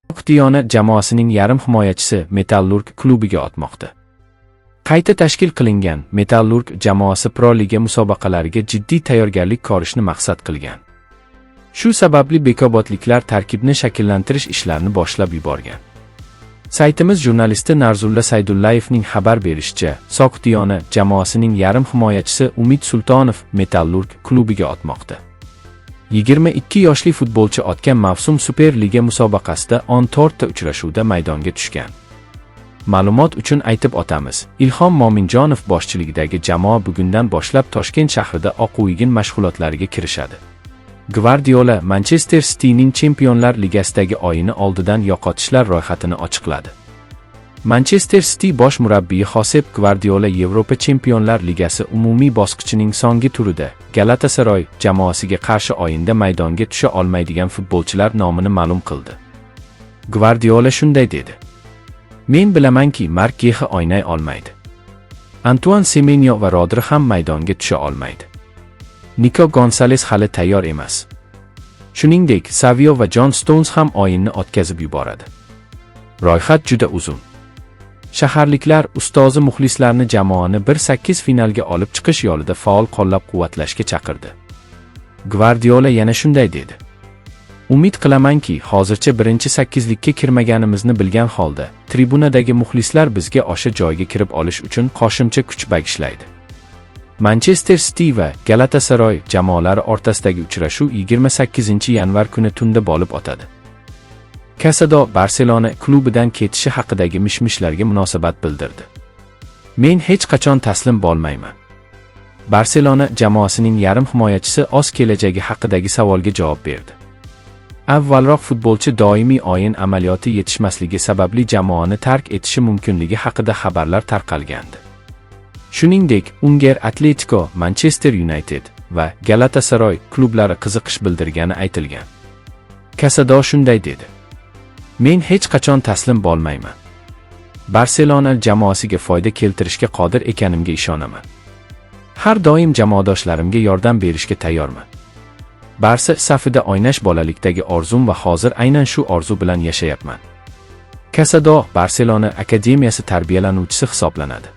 Soqdiyona jamoasining yarim himoyachisi Metallurg klubiga o'tmoqda. Qayta tashkil qilingan Metallurg jamoasi Pro Liga musobaqalariga jiddiy tayyorgarlik ko'rishni maqsad qilgan. Shu sababli bekobodliklar tarkibni shakllantirish ishlarini boshlab yuborgan. Saytimiz jurnalisti Narzulla Saydullayevning xabar berishicha, Soqdiyona jamoasining yarim himoyachisi Umid Sultonov Metallurg klubiga o'tmoqda. 22 yoshli futbolchi o'tgan mavsum Superliga musobaqasida 14 ta uchrashuvda maydonga tushgan. Ma'lumot uchun aytib o'tamiz, Ilhom Mo'minjonov boshchiligidagi jamoa bugundan boshlab Toshkent shahrida o'quv-yig'in mashg'ulotlariga kirishadi. Gvardiola Manchester Cityning Chempionlar Ligasidagi o'yini oldidan yo'qotishlar ro'yxatini ochiqladi. Manchester City bosh murabbiyi Xosep Gvardiola Yevropa Chempionlar Ligasi umumiy bosqichining so'nggi turida Galatasaray jamoasiga qarshi o'yinda maydonga tusha olmaydigan futbolchilar nomini ma'lum qildi. Gvardiola shunday dedi: Men bilamanki, Mark Gehi o'ynay olmaydi. Antuan Semenyo va Rodri ham maydonga tusha olmaydi. Niko Gonzales hali tayyor emas. Shuningdek, Savio va John Stones ham o'yinni o'tkazib yuboradi. Ro'yxat juda uzun. Shaharliklar ustozi muxlislarni jamoani 1/8 finalga olib chiqish yo'lida faol qo'llab-quvvatlashga chaqirdi. Gvardiola yana shunday dedi: Umid qilamanki, hozircha birinchi sakkizlikka kirmaganimizni bilgan holda, tribunadagi muxlislar bizga o'sha joyga kirib olish uchun qo'shimcha kuch bag'ishlaydi. Manchester City va Galatasaray jamoalari o'rtasidagi uchrashuv 28-yanvar kuni tunda bo'lib o'tadi. Kasado Barselona klubidan ketishi haqidagi mish-mishlarga munosabat bildirdi. Men hech qachon taslim bo'lmayman. Barselona jamoasining yarim himoyachisi o'z kelajagi haqidagi savolga javob berdi. Avvalroq futbolchi doimiy o'yin amaliyoti yetishmasligi sababli jamoani tark etishi mumkinligi haqida xabarlar tarqalgandi. Shuningdek, unga Atletico, Manchester United va Galatasaray klublari qiziqish bildirgani aytilgan. Kasado shunday dedi: Men hech qachon taslim bo'lmayman. Barselona jamoasiga foyda keltirishga qodir ekanimga ishonaman. Har doim jamoadoshlarimga yordam berishga tayyorman. Barsa safida o'ynash bolalikdagi orzum va hozir aynan shu orzu bilan yashayapman. Kasado Barselona akademiyasi tarbiyalanuvchisi hisoblanadi.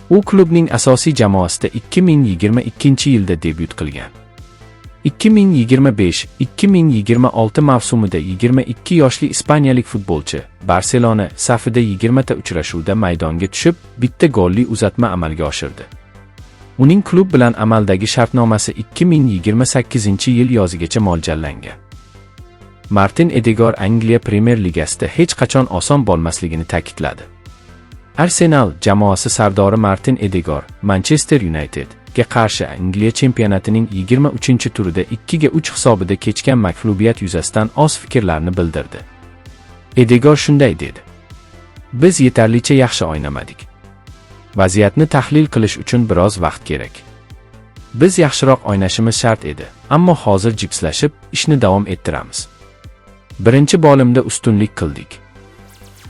U klubning asosiy jamoasida 2022-yilda debyut qilgan. 2025-2026 mavsumida 22 yoshli ispaniyalik futbolchi Barselona safida 20 ta uchrashuvda maydonga tushib, bitta golli uzatma amalga oshirdi. Uning klub bilan amaldagi shartnomasi 2028-yil yozigacha mo'ljallangan. Martin Edegor Angliya Premyer Ligasida hech qachon oson bo'lmasligini ta'kidladi. Arsenal jamoasi sardori Martin Edegor Manchester United ga qarshi Angliya chempionatining 23-turida 2-3 hisobida kechgan mag'lubiyat yuzasidan o'z fikrlarini bildirdi. Edegor shunday dedi: Biz yetarlicha yaxshi o'ynamadik. Vaziyatni tahlil qilish uchun biroz vaqt kerak. Biz yaxshiroq o'ynashimiz shart edi, ammo hozir jipslashib, ishni davom ettiramiz. Birinchi bo'limda ustunlik qildik.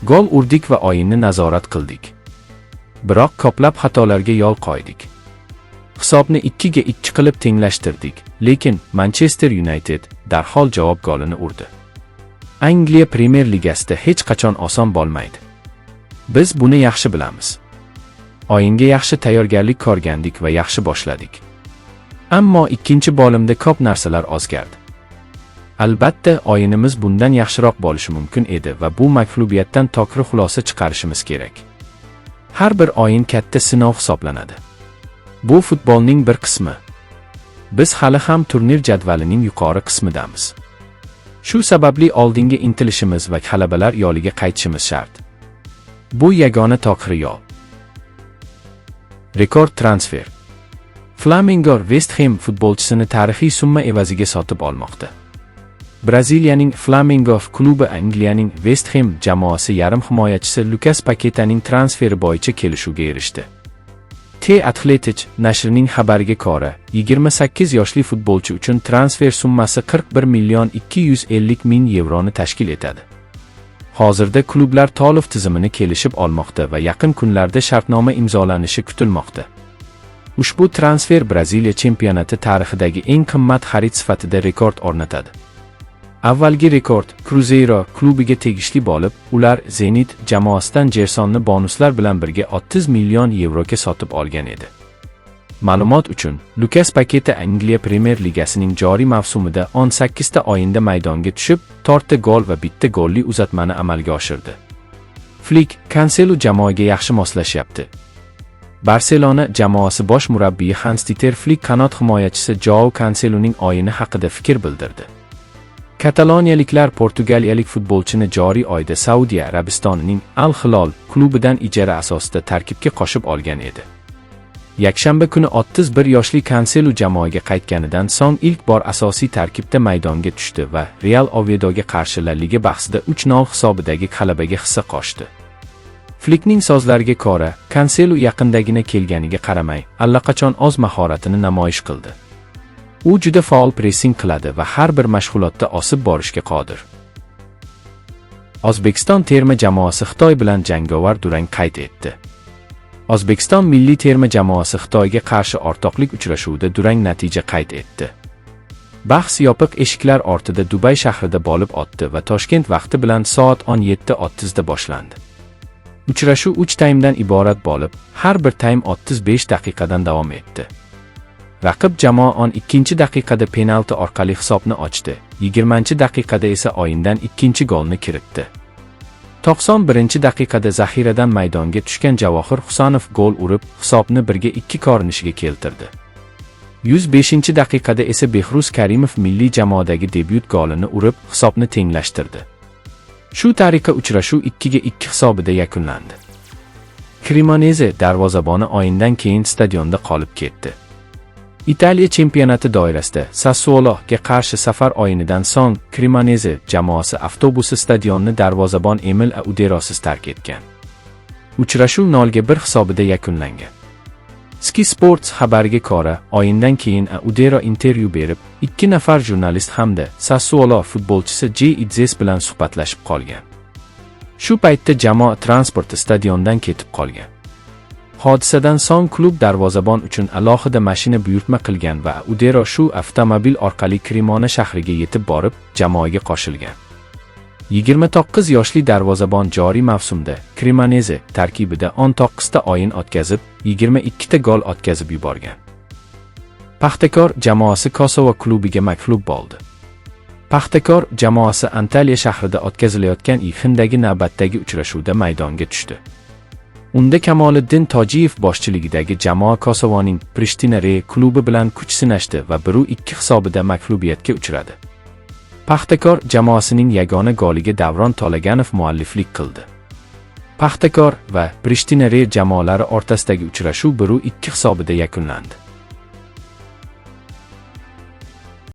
Gol urdik va o'yinni nazorat qildik. Biroq ko'plab xatolarga yo'l qo'ydik. Hisobni 2-2 qilib tenglashtirdik, lekin Manchester United darhol javob golini urdi. Angliya Premyer Ligasida hech qachon oson bo'lmaydi. Biz buni yaxshi bilamiz. O'yinga yaxshi tayyorgarlik ko'rgandik va yaxshi boshladik. Ammo ikkinchi bo'limda ko'p narsalar o'zgardi. Albatta, o'yinimiz bundan yaxshiroq bo'lishi mumkin edi va bu mag'lubiyatdan to'g'ri xulosa chiqarishimiz kerak. Har bir o'yin katta sinov hisoblanadi. Bu futbolning bir qismi. Biz hali ham turnir jadvalining yuqori qismidamiz. Shu sababli oldinga intilishimiz va g'alabalar yo'liga qaytishimiz shart. Bu yagona to'g'ri yo'l. Rekord transfer. Flamengo West Ham futbolchisini tarixiy summa evaziga sotib olmoqda. Braziliyaning Flamengo klubi Angliyaning West Ham jamoasi yarim himoyachisi Lukas Paketaning transferi bo'yicha kelishuvga erishdi. The Athletic nashrining xabariga ko'ra, 28 yoshli futbolchi uchun transfer summasi 41 million 250 ming yevroni tashkil etadi. Hozirda klublar to'lov tizimini kelishib olmoqda va yaqin kunlarda shartnoma imzolanishi kutilmoqda. Ushbu transfer Braziliya chempionati tarixidagi eng qimmat xarid sifatida rekord o'rnatadi. Avvalgi rekord Cruzeiro klubiga tegishli bo'lib, ular Zenit jamoasidan Jersonni bonuslar bilan birga 30 million yevroga sotib olgan edi. Ma'lumot uchun, Lukas Paketa Angliya Premier Ligasining joriy mavsumida 18 ta o'yinda maydonga tushib, 4 ta gol va bitta golli uzatmani amalga oshirdi. Flik: Kanselu jamoaga yaxshi moslashyapti. Barselona jamoasi bosh murabbiyi Hans-Diter Flik qanot himoyachisi Joao Kanseluning o'yini haqida fikr bildirdi. Kataloniyaliklar portugaliyalik futbolchini joriy oyda Saudiya Arabistonining Al Hilol klubidan ijara asosida tarkibga qo'shib olgan edi. Yakshanba kuni 31 yoshli Kanselu jamoaga qaytganidan so'ng ilk bor asosiy tarkibda maydonga tushdi va Real Oviedoga qarshi La Liga bahsida 3-0 hisobidagi g'alabaga hissa qo'shdi. Flikning so'zlariga ko'ra, Kanselu yaqindagina kelganiga qaramay, allaqachon o'z mahoratini namoyish qildi. U juda faol pressing qiladi va har bir mashg'ulotda osib borishga qodir. O'zbekiston terma jamoasi Xitoy bilan jangovar durang qayd etdi. O'zbekiston milliy terma jamoasi Xitoyga qarshi o'rtoqlik uchrashuvida durang natija qayd etdi. Bahs yopiq eshiklar ortida Dubay shahrida bo'lib o'tdi va Toshkent vaqti bilan soat 17:30 da boshlandi. Uchrashuv 3 taymdan iborat bo'lib, har bir taym 35 daqiqadan davom etdi. Raqib jamoa 12-daqiqada penalti orqali hisobni ochdi, 20-daqiqada esa o'yindan ikkinchi golni kiritdi. 91-daqiqada zaxiradan maydonga tushgan Javohir Husanov gol urib, hisobni 1:2 ko'rinishiga keltirdi. 105-daqiqada esa Behruz Karimov milliy jamoadagi debyut golini urib, hisobni tenglashtirdi. Shu tariqa uchrashuv 2:2 hisobida yakunlandi. Cremonese darvozaboni o'yindan keyin stadionda qolib ketdi. Italiya chempionati doirasida Sassuologa qarshi safar o'yinidan so'ng Cremonese jamoasi avtobusi stadionni darvozabon Emil Auderosiz tark etgan. Uchrashuv 0:1 hisobida yakunlangan. Sky Sports xabariga ko'ra, o'yindan keyin Audero intervyu berib, ikki nafar jurnalist hamda Sassuolo futbolchisi J. Idzes bilan suhbatlashib qolgan. Shu paytda jamoa transporti stadiondan ketib qolgan. Hodisadan so'ng klub darvozabon uchun alohida mashina buyurtma qilgan va Audero shu avtomobil orqali Cremona shahriga yetib borib, jamoaga qo'shilgan. 29 yoshli darvozabon joriy mavsumda Cremonese tarkibida 19 ta o'yin o'tkazib, 22 ta gol o'tkazib yuborgan. Paxtakor jamoasi Kosovo klubiga mag'lub bo'ldi. Paxtakor jamoasi Antalya shahrida o'tkazilayotgan YHNdagi navbatdagi uchrashuvda maydonga tushdi. Unda Kamoliddin Tojiyev boshchiligidagi jamoa Kosovoning Prishtina Re klubi bilan kuch sinashdi va 1-2 hisobida mag'lubiyatga uchradi. Paxtakor jamoasining yagona goliga Davron Tolaganov mualliflik qildi. Paxtakor va Prishtina Re jamoalari o'rtasidagi uchrashuv 1-2 hisobida yakunlandi.